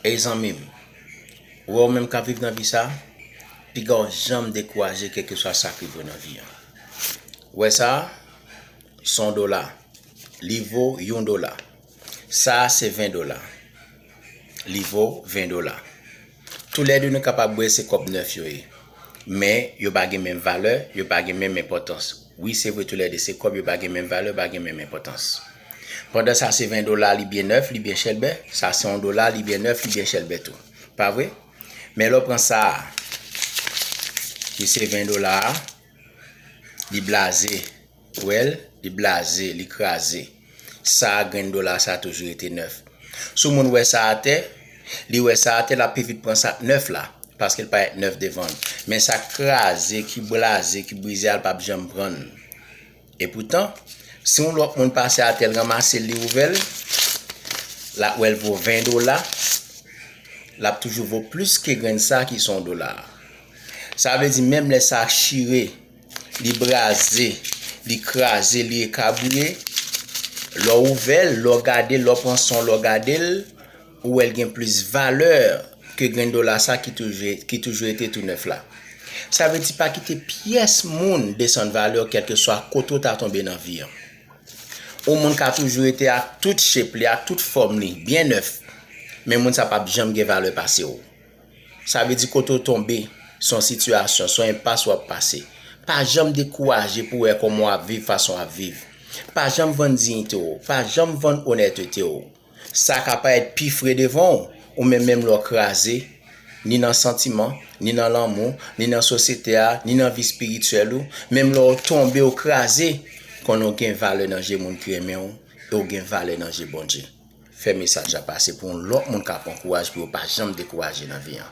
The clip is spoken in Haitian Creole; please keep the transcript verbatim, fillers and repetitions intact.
Ey zanmi m, ou wè ou menm k ap viv nan vi sa, piga w janm dekouraje kèlkeswa sa k rive w nan vi an. Ou wè sa, se yon dola. Li vo yon dola. Sa a se ven dola. Li vo ven dola. Toulède nou kapab wè se kòb nèf yo ye. Men yo pa gen menm valè, yo pa gen menm enpòtans. Wi, se vre, toulède se kòb, yo pa gen menm valè, yo pa gen menm enpòtans. Pandan sa se ven dola, li byen nèf, li byen chèlbè. Sa se yon dola, li byen nèf, li byen chèlbè tou. Pa vre? Men lè w pran sa a, ki se ven dola a, li blaze. Ou wè l? Li blaze, li kraze. Sa a, grenn dola sa a toujou rete nèf. Si yon moun wè sa atè, li wè sa atè, l ap pi vit pran sa k nèf la, paske l parèt nèf devan l. Men sa k kraze, ki blaze, ki brize a, l p ap janm pran l. Epoutan, si yon lòt moun pase atè l, ranmase l, li ouvè l, l ap wè l vo ven dola, l ap toujou vo plis ke grenn sa ki se yon dola a. Sa vle di, menm lè sa chire, li braze, li kraze, li ekabriye, lè w ouvè l, lè w gade l, lè w pran swen w, lè w gade l, ou wè l gen plis valè ke grenn dola sa ki toujou, ki toujou rete tou nèf la. Sa vle di pa kite pyès moun desann valè w kèlkeswa kote w ta tonbe nan vi an. Yon moun ka toujou rete ak tout chep li, ak tout fòm li, byen nèf, men moun sa p ap janm gen valè pase w. Sa vle di kote w tonbe, se yon sitiyasyon, se yon enpas w ap pase. Pa janm dekouraje pou w wè kòman w ap viv, fason w ap viv. Pa janm vann diyite w, pa janm vann onètete w. Sa ka parèt pi fre devan w, ou menm menm lè w kraze, ni nan santiman, ni nan lanmou, ni nan sosyete a, ni nan vi espirityèl ou, menm lè w tonbe, w kraze, konnen w gen valè nan je moun ki renmen w, e w gen valè nan je Bondye. Fè mesaj la pase pou yon lòt moun ka pran kouraj pou yo pa janm dekouraje nan vi an.